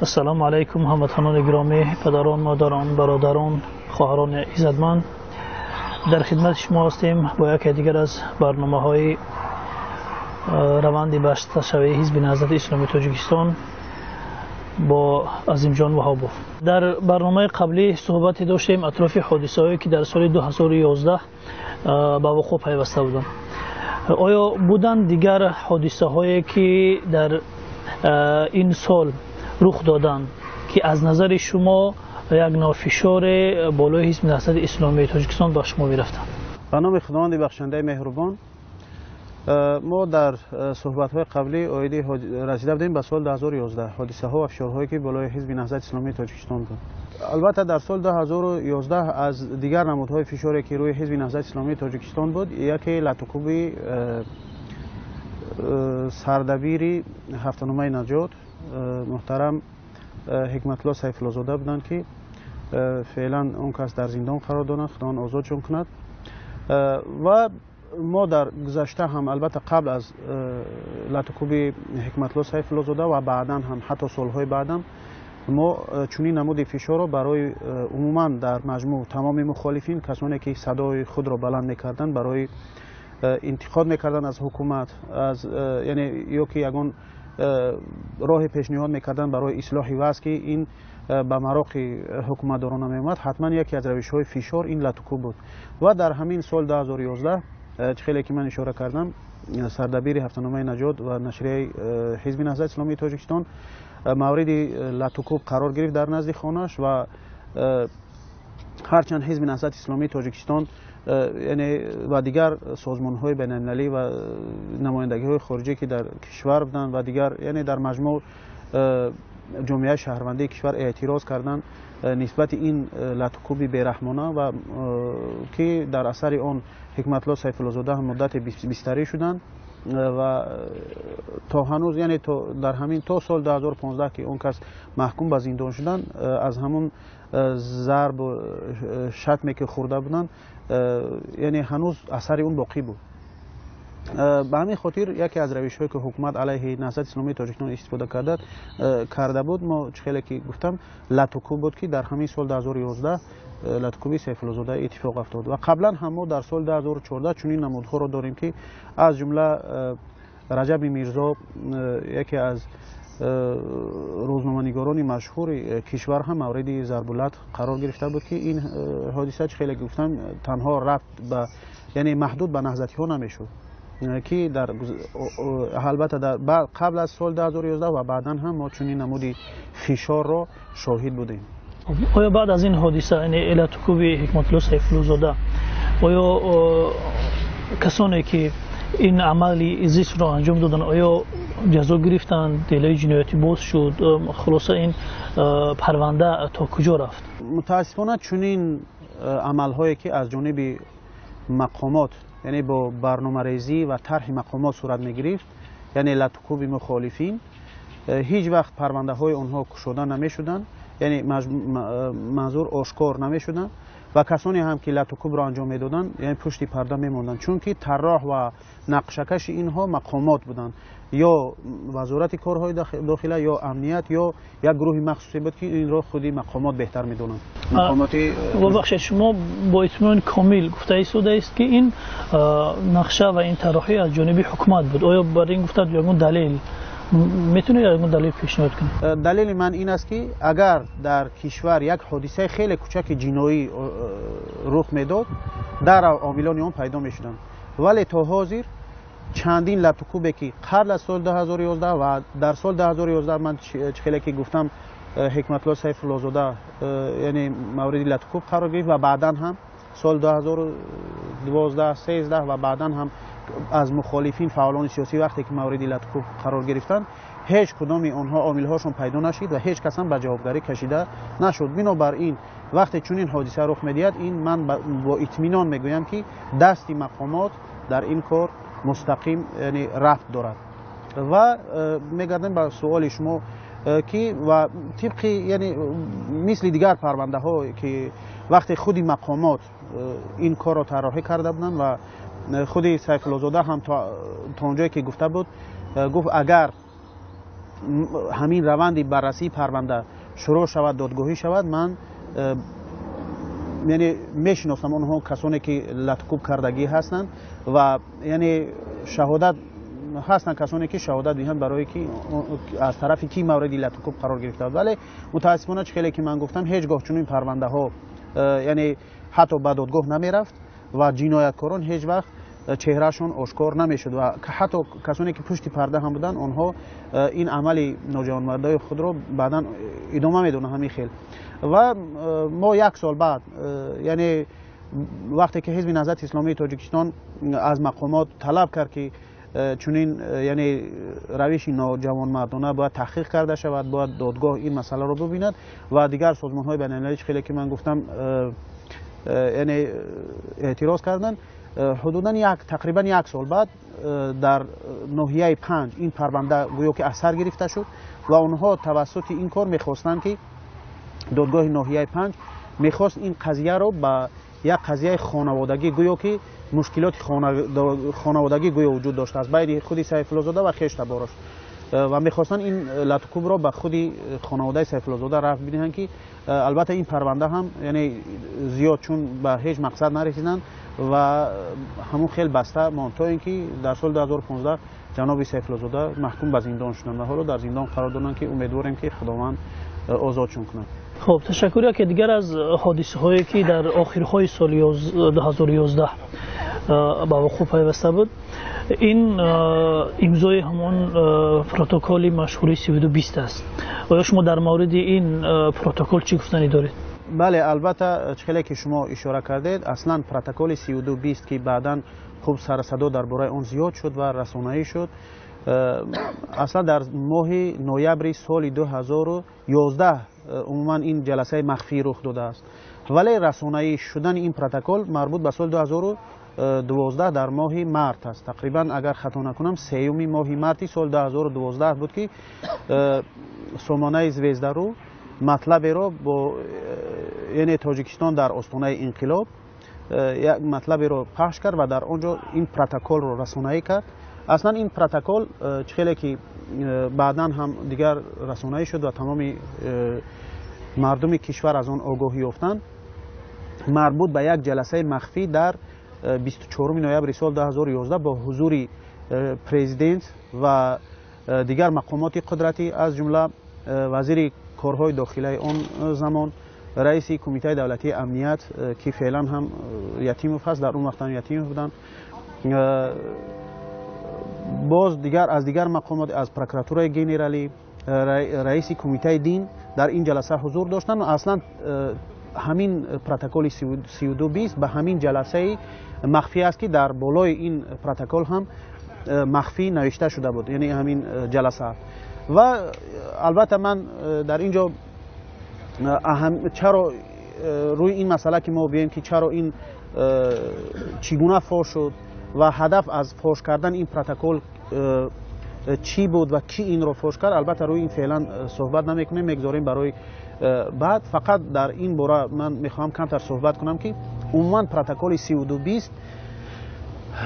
Ассалому алайкум, ҳамватанони гиромӣ, падарон, модарон, бародарон, хоҳарони иззатманд. Дар хидмати шумо ҳастем бо яке дигар аз барномаҳои раванди басташавии Ҳизби Наҳзати Исломии Тоҷикистон бо Азимҷон Ваҳобов. Дар барномаи қаблӣ суҳбате доштем атрофи ҳодисаҳое, ки дар соли 2011 ба вуқӯъ пайваста буданд. Оё буданд дигар ҳодисаҳое, ки дар ин сол рух доданд, ки аз назари шумо як навъ фишор болои Ҳизби Наҳзати Исломии Тоҷикистон ба шумо мерафтанд? Ба номи Худованди бахшандаи меҳрубон. Мо дар суҳбатҳои қаблӣ оиди расида будем ба соли 2011, ҳодисаҳо ва фишорҳое, ки болои Ҳизби Наҳзати Исломии Тоҷикистон буд. Албатта, дар соли 2011 аз дигар намудҳои фишоре, ки рӯи Ҳизби Наҳзати Исломии Тоҷикистон буд, яке латукӯби сардабири ҳафтаномаи Наҷот муҳтарам Ҳикматулло Сайфуллозода буданд, ки феълан он кас дар зиндон қарор доранд, Худованд озодшон кунад. Ва мо дар гузашта ҳам, албатта, қабл аз латукӯби Ҳикматулло Сайфуллозода ва баъдан ҳам, ҳатто солҳои баъдам, мо чунин намуди фишорро барои умуман дар маҷмӯъ тамоми мухолифин, касоне ки садои худро баланд мекарданд, барои интиқод мекарданд аз ҳукумат, аз яъне ё ки ягон роҳе пешниҳод мекарданд барои ислоҳи вазъ, ки ин ба мароқи ҳукуматдорон намеомад, ҳатман яке аз равишҳои фишор ин латукӯб буд. Ва дар ҳамин соли 2011, чӣ хеле ки ман ишора кардам, сардабири ҳафтаномаи Наҷот ва нашрияи Ҳизби Наҳзати Исломии Тоҷикистон мавриди латукӯб қарор гирифт дар назди хонааш. Ва ҳарчанд Ҳизби Наҳзати Исломии Тоҷикистон, яъне, ва дигар созмонҳои байналмилалӣ ва намояндагиҳои хориҷӣ, ки дар кишвар буданд, ва дигар, яъне, дар маҷмӯъ ҷомеаи шаҳрвандии кишвар эътироз карданд нисбати ин латукӯби бераҳмона, ва ки дар асари он Ҳикматулло Сайфуллозода ҳам муддате бистарӣ шуданд ва то ҳанӯз, яъне то дар ҳамин то соли 2015, ки он кас маҳкум ба зиндон шуданд, аз ҳамун зарбу шатме ки хӯрда буданд, яъне ҳанӯз асари он боқӣ буд. Ба ҳамин хотир яке аз равишҳое, ки ҳукумат алайҳи Наҳзати Исломии Тоҷикистон истифода карда буд, мо чӣ хеле ки гуфтам, латукӯб буд, ки дар ҳамин соли 2011 латукӯби Сайфуллозода иттифоқ афтод. Ва қаблан ҳам мо дар соли 2014 чунин намудҳоро дорем, ки аз ҷумла Раҷаби Мирзо, яке аз рӯзноманигорони машҳури кишвар, ҳам мавриди зарбулат қарор гирифта буд, ки ин ҳодиса, чӣ хеле гуфтам, танҳо рабт ба, яъне маҳдуд ба наҳзатиҳо намешуд, ки дар албатта дар қабл аз соли 2011 ва баъдан ҳам мо чунин намуди фишорро шоҳид будем. Оё баъд аз ин ҳодиса, яъне латукӯби Ҳикматулло Сайфуллозода, оё касоне ки ин амали зиштро анҷом доданд, оё ҷазо гирифтанд, делаи ҷиноятӣ боз шуд? Хулоса, ин парванда то куҷо рафт? Мутаассифона, чунин амалҳое, ки аз ҷониби мақомот, яъне бо барномарезӣ ва тарҳи мақомот сурат мегирифт, яъне латукӯби мухолифин, ҳеҷ вақт парвандаҳои онҳо кушода намешуданд, яъне манзур ошкор намешуданд, ва касоне ҳам ки латукӯбро анҷом медоданд, яъне пушти парда мемонданд, чунки тарроҳ ва нақшакаши инҳо мақомот буданд, ё Вазорати корҳои дохила, ё амният, ё як гурӯҳи махсусе буд, ки инро худи мақомот беҳтар медонанд. Бубахшед, шумо бо итминони комил гуфта истодааст, ки ин нақша ва ин тарроҳӣ аз ҷониби ҳукумат буд. Оё бар ин гуфта ягон далел метавонед, ягон далел пешниҳод кунед? Далели ман ин аст, ки агар дар кишвар як ҳодисаи хеле кӯчаки ҷиноӣ рух медод, дар омилони он пайдо мешуданд. Вале то ҳозир чандин латукӯбе, ки қабл аз соли 2011 ва дар соли 2011, ман чӣ хеле ки гуфтам, Ҳикматулло Сайфуллозода, яъне, мавриди латукӯб қарор гирифт, ва баъдан ҳам соли 2012, 13 ва баъдан ҳам аз мухолифин, фаъолони сиёсӣ вақте ки мавриди латукӯб қарор гирифтанд, ҳеҷ кудоми онҳо омилҳошон пайдо нашид ва ҳеҷ кас ҳам ба ҷавобгарӣ кашида нашуд. Бинобар ин, вақте чунин ҳодиса рух медиҳад, ин ман бо итминон мегӯям, ки дасти мақомот дар ин кор мустақим, яъне, рабт дорад. Ва мегардем ба суоли шумо, ки ва тибқи, яъне, мисли дигар парвандаҳо, ки вақте худи мақомот ин корро тарроҳӣ карда буданд, ва худи Сайфуллозода ҳам то он ҷое ки гуфта буд, гуфт, агар ҳамин раванди баррасии парванда шурӯъ шавад, додгоҳӣ шавад, ман яъне мешиносам онҳо касоне ки латукӯб кардагӣ ҳастанд ва яъне шаҳодат ҳастанд касоне ки шаҳодат диҳанд барое ки аз тарафи ки мавриди латукӯб қарор гирифта. Вале мутаассифона чӣ хеле ки ман гуфтам, ҳеҷ гоҳ чунин парвандаҳо яъне ҳатто ба додгоҳ намерафт ва ҷинояткорон ҳеҷ вақт чеҳраашон ошкор намешуд ва ҳатто касоне ки пушти парда ҳам буданд, онҳо ин амали ноҷавонмардои худро баъдан идома медоданд ҳамин хел. Ва мо як сол баъд, яъне вақте ки Ҳизби Наҳзати Исломии Тоҷикистон аз мақомот талаб кард ки чунин яъне равиши ноҷавонмардона бояд таҳқиқ карда шавад, бояд додгоҳ ин масъаларо бибинад ва дигар созмонҳои байналмилалӣ, хеле ки ман гуфтам, яъне эътироз карданд. Ҳудудан тақрибан як сол баъд дар ноҳияи 5 ин парванда гӯё ки аз сар гирифта шуд ва онҳо тавассути ин кор мехостанд ки додгоҳи ноҳияи 5 мехост ин қазияро ба як қазияи хонаводагӣ, гӯё ки мушкилоти хонаводагӣ гӯё вуҷуд доштааст байни худи Сайфуллозода ва хештаборош ва мехостанд ин латукӯбро ба худи хонаводаи Сайфуллозода рафт бидиҳанд ки албатта ин парванда ҳам яъне зиёд чун ба ҳеҷ мақсад нарасиданд ва ҳамон хел баста монд то ин ки дар соли 2015 ҷаноби Сайфуллозода маҳкум ба зиндон шуданд ва ҳоло дар зиндон қарор доранд ки умедворем ки Худованд озодшон кунад. Хуб, ташаккур. Яке дигар аз ҳодисаҳое ки дар охирҳои соли 2011 ба вуқӯъ пайваста буд, ин имзои ҳамон протоколи машҳури 3220 аст. Оё шумо дар мавриди ин протокол чӣ гуфтанӣ доред? Бале, албатта, чӣ хеле ки шумо ишора кардед, аслан протоколи 3220 ки баъдан хуб сарсадо дар бораи он зиёд шуд ва расонаӣ шуд, аслан дар моҳи ноябри соли 2011 умуман ин ҷаласаи махфӣ рух додааст. Вале расонаӣ шудани ин протокол марбут ба соли 2012 дар моҳи март аст. Тақрибан агар хато накунам, сеюми моҳи марти соли 2012 буд ки сомонаи Звездару матлаберо бо яъне Тоҷикистон дар остонаи инқилоб як матлаберо пахш кард ва дар он ҷо ин протоколро расонаӣ кард. Аслан ин протокол чӣ хеле ки баъдан ҳам дигар расонаӣ шуд ва тамоми мардуми кишвар аз он огоҳӣ ёфтанд, марбут ба як ҷаласаи махфӣ дар 24 ноябри соли 2011 бо ҳузури президент ва дигар мақомоти қудратӣ, аз ҷумла вазири корҳои дохилаи он замон, раиси кумитаи давлатии амният ки феълан ҳам Ятимов ҳаст, дар он вақт ҳам Ятимов буданд, боз дигар аз дигар мақомот, аз прокуратураи генералӣ, раиси кумитаи дин дар ин ҷаласа ҳузур доштанд. Аслан ҳамин протоколи 3220 ба ҳамин ҷаласаи махфӣ аст ки дар болои ин протокол ҳам махфӣ навишта шуда буд, яъне ҳамин ҷаласа. Ва албатта ман дар ин ҷо чаро рӯи ин масъала ки мо биёем ки чаро ин чӣ гуна фош шуд ва ҳадаф аз фош кардан ин протокол чӣ буд ва кӣ инро фош кард, албатта рӯи ин феълан суҳбат намекунем, мегузорем барои баъд. Фақат дар ин бора ман мехоҳам камтар суҳбат кунам ки умуман протоколи 3220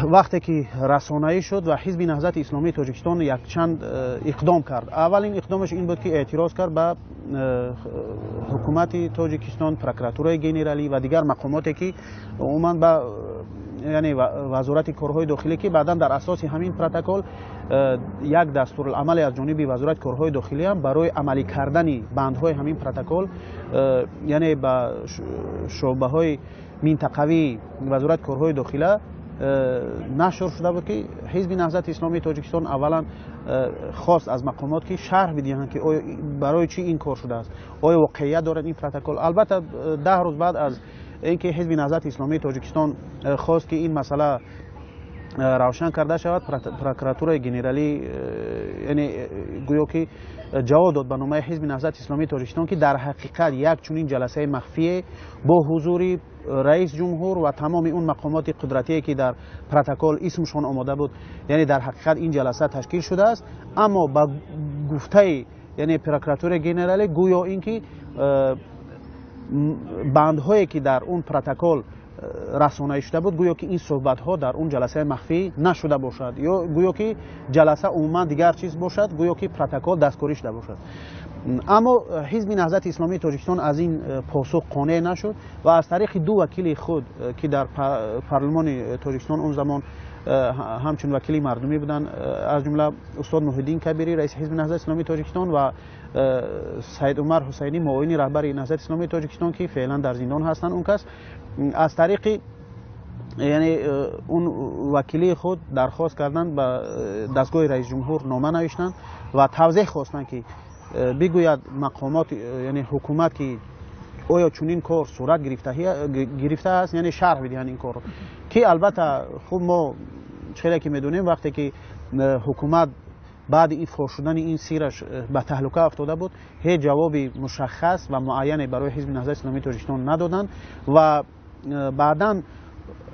вақте ки расонаӣ шуд ва Ҳизби Наҳзати Исломии Тоҷикистон якчанд иқдом кард. Аввалин иқдомаш ин буд ки эътироз кард ба ҳукумати Тоҷикистон, прокуратураи генералӣ ва дигар мақомоте ки умуман ба яъне вазорати корҳои дохилӣ, ки баъдан дар асоси ҳамин протокол як дастуруламале аз ҷониби вазорати корҳои дохилӣ ҳам барои амалӣ кардани бандҳои ҳамин протокол яъне ба шӯъбаҳои минтақавии вазорати корҳои дохила нашр шуда буд ки Ҳизби Наҳзати Исломии Тоҷикистон аввалан хост аз мақомот ки шарҳ бидиҳанд ки оё барои чӣ ин кор шудааст, оё воқеият дорад ин протокол. Албатта 10 рӯз баъд аз ин ки Ҳизби Наҳзати Исломии Тоҷикистон хост ки ин масъала равшан карда шавад, прокуратураи генералӣ яъне гӯё ки ҷавоб дод ба номаи Ҳизби Наҳзати Исломии Тоҷикистон ки дар ҳақиқат як чунин ҷаласаи махфие бо ҳузури раис ҷумҳур ва тамоми он мақомоти қудратие ки дар протокол исмшон омода буд, яъне дар ҳақиқат ин ҷаласа ташкил шудааст. Аммо ба гуфтаи яъне прокуратураи генералӣ гӯё ин ки бандҳое ки дар он протокол расонаӣ шуда буд, гӯё ки ин суҳбатҳо дар он ҷаласаи махфӣ нашуда бошад, ё гӯё ки ҷаласа умуман дигар чиз бошад, гӯё ки протокол дасткорӣ шуда бошад. Аммо Ҳизби Наҳзати Исломии Тоҷикистон аз ин посух қонеъ нашуд ва аз тариқи ду вакили худ, ки дар парлумони Тоҷикистон он замон ҳамчун вакили мардумӣ буданд, аз ҷумла устод Муҳиддин Кабирӣ, раиси Ҳизби Наҳзати Исломии Тоҷикистон, ва Саид Умар Ҳусайнӣ, муовини раҳбари Наҳзати Исломии Тоҷикистон, ки феълан дар зиндон ҳастанд, он кас аз тариқи яъне он вакилии худ дархост карданд, ба дастгоҳи раисҷумҳур нома навиштанд ва тавзеҳ хостанд, ки бигӯяд мақомот, яъне ҳукумат, ки оё чунин кор сурат гирифтааст, яъне шарҳ бидиҳанд ин корро. Ки албатта хуб мо чизе ки медонем, вақте ки ҳукумат баъди ин фош шудани ин сираш ба таҳлука афтода буд, ҳеҷ ҷавоби мушаххас ва муайяне барои Ҳизби Наҳзати Исломии Тоҷикистон надоданд ва баъдан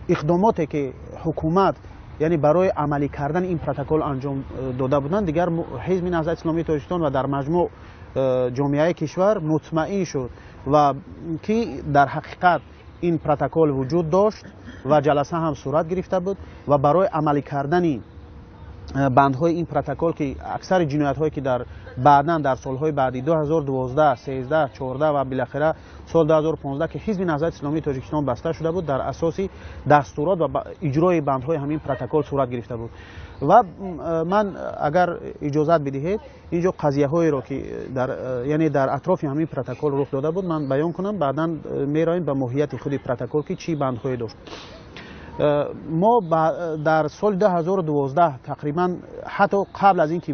иқдомоте ки ҳукумат яъне барои амалӣ кардани ин протокол анҷом дода буданд, дигар Ҳизби Наҳзати Исломии Тоҷикистон ва дар маҷмӯъ ҷомеаи кишвар мутмаин шуд ва ки дар ҳақиқат ин протокол вуҷуд дошт ва ҷаласа ҳам сурат гирифта буд ва барои амалӣ кардани бандҳои ин протокол, ки аксари ҷиноятҳое ки дар баъдан дар солҳои баъдӣ 2012, 13, 14 ва билохира сол 2015, ки Ҳизби Наҳзати Исломии Тоҷикистон баста шуда буд, дар асоси дастурот ва иҷрои бандҳои ҳамин протокол сурат гирифта буд. Ва ман агар иҷозат бидиҳед, инҷо қазияҳоеро, ки яъне дар атрофи ҳамин протокол рух дода буд, ман баён кунам, баъдан меравем ба моҳияти худи протокол, ки чӣ бандҳое дошт. Мо дар соли 2012 тақрибан ҳатто қабл аз ин ки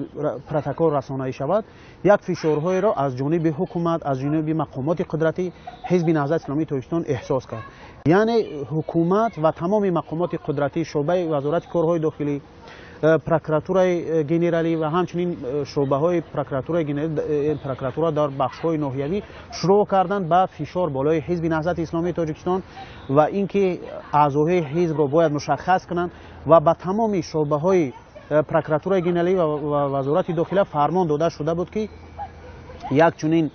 протокол расонаӣ шавад, як фишорҳоеро аз ҷониби ҳукумат, аз ҷониби мақомоти қудратӣ Ҳизби Наҳзати Исломии Тоҷикистон эҳсос кард. Яъне ҳукумат ва тамоми мақомоти қудратӣ, шӯъбаи Вазорати корҳои дохилӣ, прокуратураи генералӣ ва ҳамчунин шӯъбаҳои прокуратураи генералӣ, прокуратура дар бахшҳои ноҳиявӣ шурӯъ карданд ба фишор болои Ҳизби Наҳзати Исломии Тоҷикистон ва инки аъзоҳои ҳизбро бояд мушаххас кунанд ва ба тамоми шӯъбаҳои прокуратураи генералӣ ва Вазорати дохила фармон дода шуда буд, ки як чунин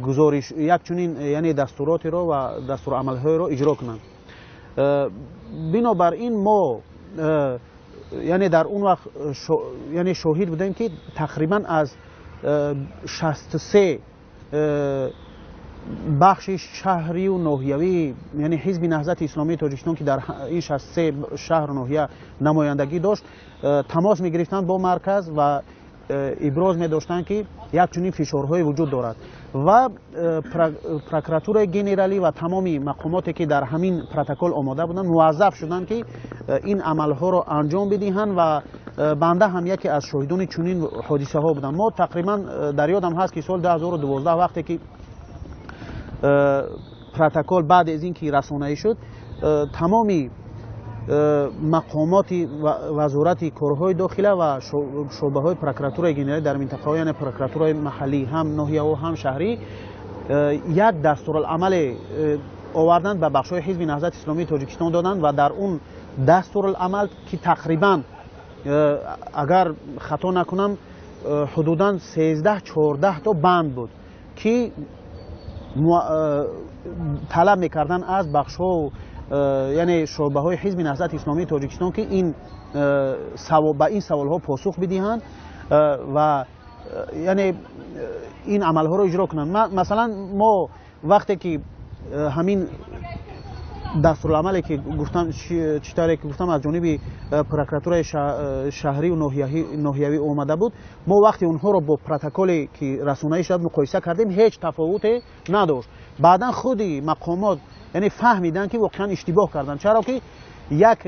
гузориш, як чунин яъне дастуротеро ва дастурамалҳоеро иҷро кунанд. Бинобар ин мо яъне дар он вақт яъне шоҳид будем, ки тақрибан аз 63 бахши шаҳрию ноҳиявӣ, яъне Ҳизби Наҳзати Исломии Тоҷикистон, ки дар ин 63 шаҳру ноҳия намояндагӣ дошт, тамос мегирифтанд бо марказ ва иброз медоштанд, ки як чунин фишорҳое вуҷуд дорад ва прокуратураи генералӣ ва тамоми мақомоте, ки дар ҳамин протокол омода буданд, муваззаф шуданд, ки ин амалҳоро анҷом бидиҳанд ва банда ҳам яке аз шоҳидони чунин ҳодисаҳо будам. Мо тақрибан дар ёдам ҳаст, ки соли 2012 вақте ки протокол баъд аз ин ки расонаӣ шуд, тамоми мақомоти Вазорати корҳои дохила ва шӯъбаҳои прокуратураи генералӣ дар минтақаҳо, яъне прокуратураи маҳаллӣ, ҳам ноҳияву ҳам шаҳрӣ, як дастуруламале оварданд, ба бахшҳои Ҳизби Наҳзати Исломии Тоҷикистон доданд ва дар он дастуруламал, ки тақрибан агар хато накунам, ҳудудан 13-14 то банд буд, ки талаб мекарданд аз бахшҳо, яъне шӯъбаҳои Ҳизби Наҳзати Исломии Тоҷикистон, ки ин ба ин саволҳо посух бидиҳанд ва яъне ин амалҳоро иҷро кунанд. Масалан, мо вақте ки ҳамин дастурамале ки гуфтам, чӣ тавре ки гуфтам, аз ҷониби прокуратураи шаҳрию ноҳиявӣ омада буд, мо вақте онҳоро бо протоколе ки расонаӣ шуд муқоиса кардем, ҳеҷ тафовуте надошт. Баъдан худи мақомот яъне фаҳмиданд, ки воқеан иштибоҳ карданд, чаро ки як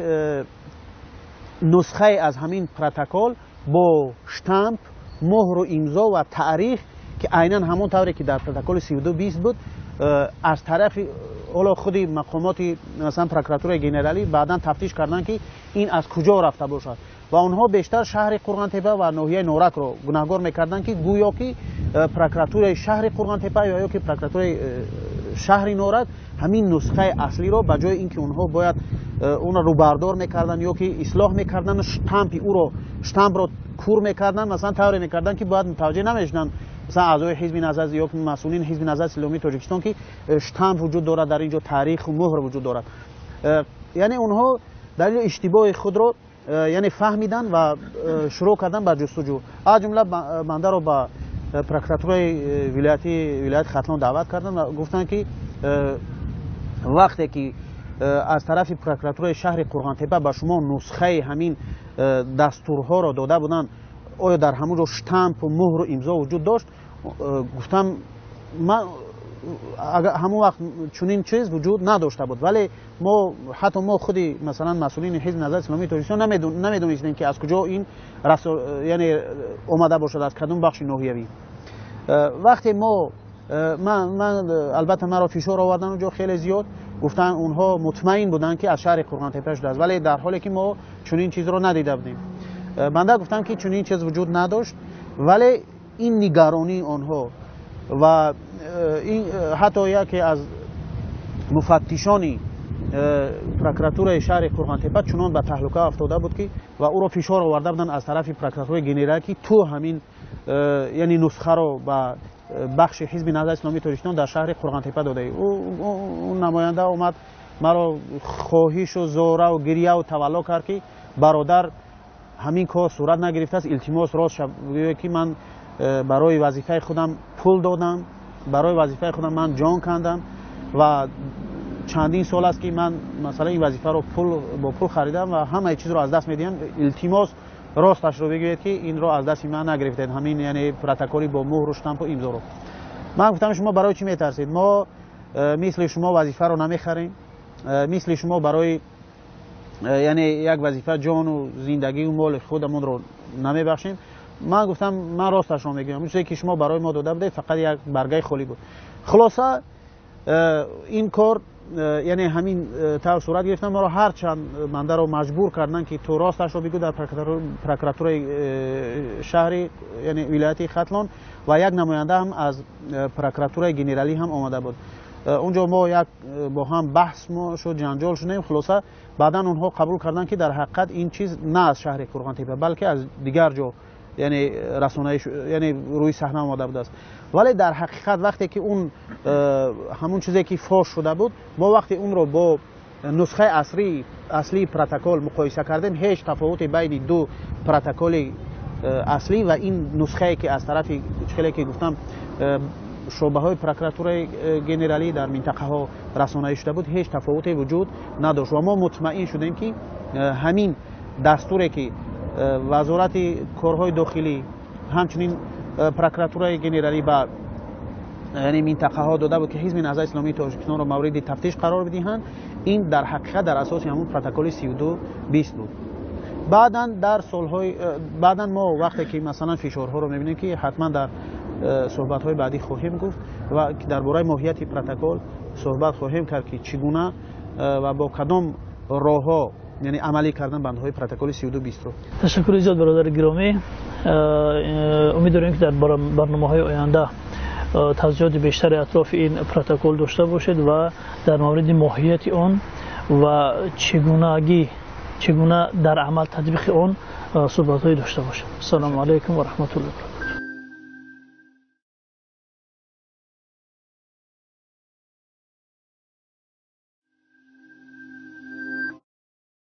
нусхае аз ҳамин протокол бо штамп, муҳру имзо ва таърих, ки айнан ҳамон тавре ки дар протоколи 3220 буд, аз тарафи ҳоло худи мақомоти масалан прокуратураи генералӣ баъдан тафтиш карданд, ки ин аз куҷо рафта бошад ва онҳо бештар шаҳри Қурғонтепа ва ноҳияи Норакро гунаҳгор мекарданд, ки гӯё ки прокуратураи шаҳри Қурғонтепа ё ки прокуратураи шаҳри Норак ҳамин нусхаи аслиро ба ҷои ин ки онҳо бояд онро рӯбардор мекарданд ё ки ислоҳ мекарданд, штампи ӯро, штампро кур мекарданд, масалан тавре мекарданд, ки бояд мутаваҷҷеҳ намешуданд масалан аъзои Ҳизби Наҳзат ё масъулини Ҳизби Наҳзати Исломии Тоҷикистон, ки штамп вуҷуд дорад дар ин ҷо, таъриху муҳр вуҷуд дорад. Яъне онҳо далели иштибоҳи худро яъне фаҳмиданд ва шурӯъ карданд ба ҷустуҷӯ. Аз ҷумла бандаро ба прокуратураи вилояти Хатлон даъват карданд ва гуфтанд, ки вақте ки аз тарафи прокуратураи шаҳри Қурғонтеппа ба шумо нусхаи ҳамин дастурҳоро дода буданд, оё дар ҳамон ҷо штампу муҳру имзо вуҷуд дошт? Гуфтам, ман ҳамон вақт чунин чиз вуҷуд надошта буд, вале мо ҳатто мо худи масалан масъулини ҳизби Наҳзати Исломии Тоҷикистон намедонистем, ки аз куҷо ин яъне омада бошад, аз кадом бахши ноҳиявӣ. Вақте мо ман албатта маро фишор овардан онҷо хеле зиёд, гуфтанд онҳо мутмаин буданд, ки аз шаҳри Қурғонтеппа шудааст, вале дар ҳоле ки мо чунин чизро надида будем. Банда гуфтам, ки чунин чиз вуҷуд надошт, вале ин нигаронии онҳо ва ҳатто яке аз муфаттишони прокуратураи шаҳри Қурғонтеппа чунон ба таҳлука афтода буд, ки ва ӯро фишор оварда буданд аз тарафи прокуратураи генералӣ, ки ту ҳамин яъне нусхаро ба бахши ҳизби Наҳзати Исломии Тоҷикистон дар шаҳри Қурғонтеппа додаӣ. Ӯ намоянда омад, маро хоҳишу зораву гирьяву тавалло кард, ки бародар, ҳамин кор сурат нагирифтааст, илтимос, рост шав, гӯё ки ман барои вазифаи худам пул додам, барои вазифаи худам ман ҷон кандам ва чандин сол аст, ки ман масалан ин вазифаро бо пул харидам ва ҳамаи чизро аз даст медиҳам. Илтимос, росташро бигӯед, ки инро аз дасти ман нагирифтед, ҳамин яъне протоколи бо муҳру штампу имзоро. Ман гуфтам, шумо барои чӣ метарсед? Мо мисли шумо вазифаро намехарем, мисли шумо барои яъне як вазифа ҷону зиндагию моли худамонро намебахшем. Ман гуфтам, ман росташро мегӯям, чизе ки шумо барои мо дода будед, фақат як баргаи холӣ буд. Хулоса, ин кор яъне ҳамин тавр сурат гирифта. Маро ҳарчанд бандаро маҷбур карданд, ки ту росташро бигӯ дар прокуратураи шаҳри яъне вилояти Хатлон, ва як намоянда ҳам аз прокуратураи генералӣ ҳам омада буд. Онҷо мо як бо ҳам баҳс шуд, ҷанҷол шудем. Хулоса, баъдан онҳо қабул карданд, ки дар ҳақиқат ин чиз на аз шаҳри Қурғонтеппа, балки аз дигар ҷо яъне расонаи яъне рӯи саҳна омода будааст. Вале дар ҳақиқат вақте ки он ҳамон чизе ки фош шуда буд, мо вақте онро бо нусхаи аслии протокол муқоиса кардем, ҳеҷ тафовуте байни ду протоколи аслӣ ва ин нусхае, ки аз тарафи хеле ки гуфтам шӯъбаҳои прокуратураи генералӣ дар минтақаҳо расонаӣ шуда буд, ҳеҷ тафовуте вуҷуд надошт. Ва мо мутмаин шудем, ки ҳамин дастуре, ки вазорати корҳои дохилӣ, ҳамчунин прокуратураи генералӣ ба яъне минтақаҳо дода буд, ки ҳизби Наҳзати Исломии Тоҷикистонро мавриди тафтиш қарор бидиҳанд, ин дар ҳақиқат дар асоси ҳамон протоколи 3220 буд. Баъдан дар солҳои баъдан мо вақте ки масалан фишорҳоро мебинем, ки ҳатман дар суҳбатҳои баъдӣ хоҳем гуфт ва дар бораи моҳияти протокол суҳбат хоҳем кард, ки чӣ гуна ва бо кадом роҳҳо яъне амалӣ кардан бандҳои протоколи 3220-ро. Ташаккури зиёд, бародари гиромӣ. Умед дорем, ки дар барномаҳои оянда тавзеҳоти бештари атрофи ин протокол дошта бошед ва дар мавриди моҳияти он ва чӣ гуна дар амал татбиқи он суҳбатҳое дошта бошем. Ассалому алайкум ва раҳматуллоҳ.